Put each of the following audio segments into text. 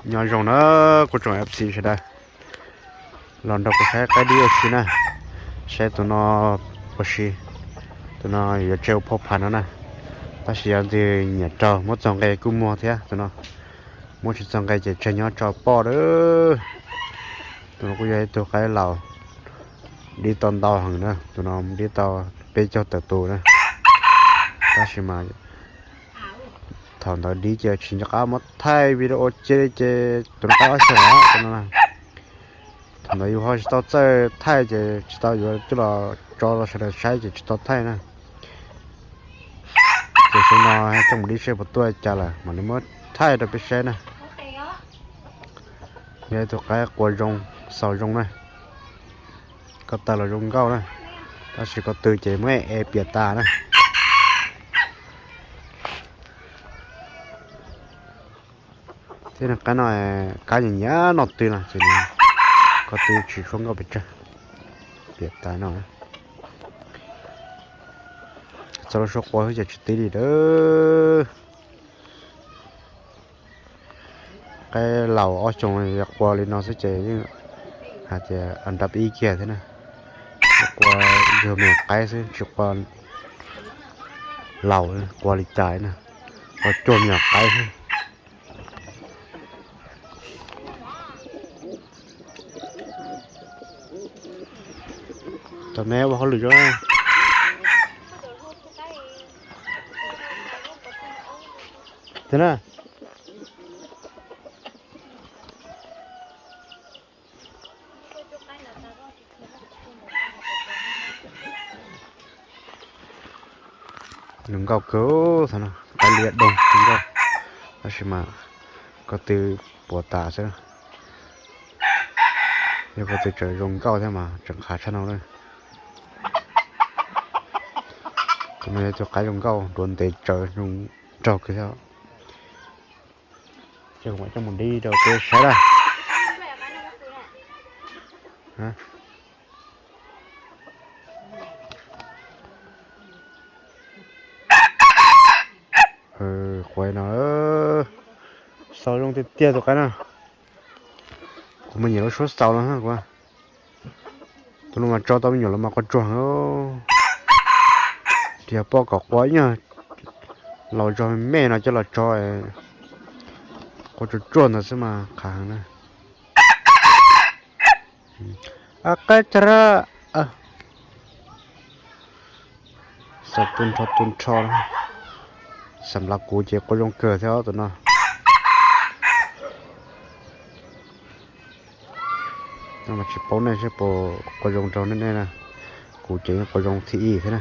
Nyob zoo na, kuv tsoom F C sawv daws, los nrog kuv saib qaib dib ua si na. Saib tus no ua si, tus no yuav tseg ua phoj phav no na. Tab sis yog ntxwg nyiam raug muab txog nqe kuj muag thiab, tus no muab tsis txog nqe ces tseg nyob tso poj lawm. Tus no kuj yog ib tug qaib laus, dib tau ntau heev na, tus no dib tau peb caug tawm tus na. Tab sis mas thaum ntawd dib ces tsis nco qab muab thaij video cia li ces tus no qaib ob xyoos os no. Thaum ntawd yus ho tsis tau txawj thaij ces tsis tau yuav coj los tso rau sawv daws saib ces tsis tau thaij na. Ces xyoo no coj mus dib seb puas tuaj cas lawm mam li muab thaij rau peb saib na. Yog ib tug qaib qua zoo, xaus zoo na. Ko taw los zoo nkauj na, tab sis ko tw ces muab e piam tas na. Thiab nws qaib no, kab nyiam nyiam noj tw no ces nws ko tw tsis tshua nkauj pes tsawg, piam tas no. Txog lub suab qua xwb ces tsis tib li lawm. Qaib laus ob xyoos qua li no xwb ces yeej hais tias nrab ib kiag thiab na. Qua yug me nyuam qaib xwb tsis qua laus, qua li cas na, qua cuag me nyuam qaib xwb. Tau me ua hauj lwm zoo. Thiab na. Zoo nkauj kawg, qaib liab doog zoo nkauj, tab sis mas ko tw puas tas xwb. Yog ko tw tseem zoo nkauj thiab mas tseem qhav tshaj no na. Tus no yog tus qaib zoo nkauj, duav ntev tsawv, zoo nraug kawg thiab. Ces kuv mam coj mus dib rau peb saib lawm. Quav no xaus zoo tiag tiag tus qaib no. Kuv mas nyiam lub suab xaus no kuv. Tus no mas tso tau me nyuam los mas qua tsuag. Yog poj kom qua ib nyuag laus zog me me no coj los tso, qua tsuag tsuag ntawd xwb mas qhav heev na. Qaib tag a. Xav tu nrho tu nrho, xam lav kuv ces qua zoo kawg thiab tus no. Mas tsis paub nej seb puas qua zoo rau nej ne na. Kuv ces yeej qua zoo thib ib thiab na.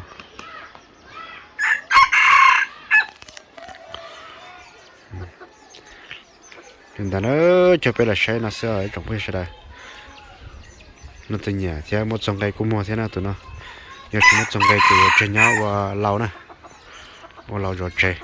Li ntawd na, coj peb los saib no xwb ib tsoom phooj ywg sawv daws. Leej twg nyiam thiab muab txog nqe kuj muag thiab na tus no. Yog tsis muab txog nqe ces yuav tseg nyob ua laus na, ua laus zov tsev.